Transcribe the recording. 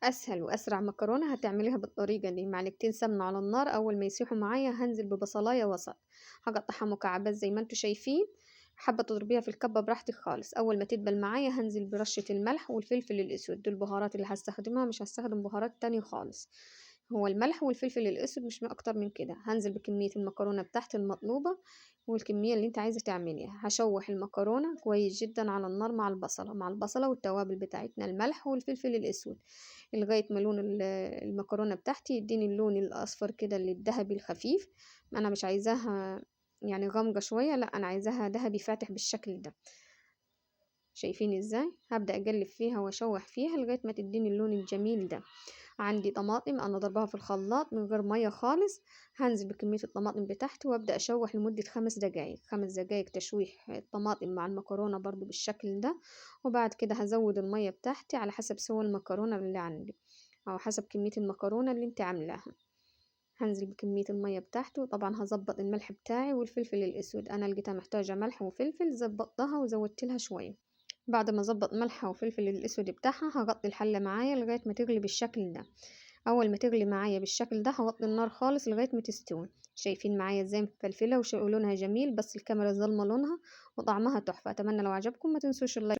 أسهل وأسرع مكرونة هتعمليها بالطريقة دي. معلقتين سمنة على النار، أول ما يسيحوا معايا هنزل ببصلاية وسط، هقطعها مكعبات زي ما انتوا شايفين. حابة تضربيها في الكبة براحتك خالص. أول ما تدبل معايا هنزل برشة الملح والفلفل الأسود، دول البهارات اللي هستخدمها، مش هستخدم بهارات تانية خالص، هو الملح والفلفل الأسود مش أكتر من كده. هنزل بكمية المكرونة بتاعتي المطلوبة والكمية اللي انت عايزة تعمليها. هشوح المكرونة كويس جدا على النار مع البصلة والتوابل بتاعتنا، الملح والفلفل الأسود، لغاية ما لون المكرونة بتاعتي يديني اللون الأصفر كده اللي الذهبي الخفيف. أنا مش عايزاها غامقة شوية، لا أنا عايزاها ذهبي فاتح بالشكل ده. شايفين ازاي؟ هبدأ أقلب فيها وأشوح فيها لغاية ما تديني اللون الجميل ده. عندي طماطم أنا ضربها في الخلاط من غير مية خالص، هنزل بكمية الطماطم بتاعتي وأبدأ أشوح لمدة 5 دقايق. 5 دقايق تشويح الطماطم مع المكرونة برضو بالشكل ده. وبعد كده هزود المية بتاعتي على حسب سوى المكرونة اللي عندي أو حسب كمية المكرونة اللي انت عاملاها. هنزل بكمية المية بتاعته، وطبعا هظبط الملح بتاعي والفلفل الأسود. أنا لقيتها محتاجة ملح وفلفل، ظبطتها وزودت لها شوية. بعد ما اظبط ملحها وفلفل الأسود بتاعها هغطي الحلة معايا لغاية ما تغلي بالشكل ده. أول ما تغلي معايا بالشكل ده هوطي النار خالص لغاية ما تستوي. شايفين معايا ازاي مفلفلة ولونها جميل، بس الكاميرا ظلمة لونها وطعمها تحفة. أتمنى لو عجبكم ما تنسوش اللايك.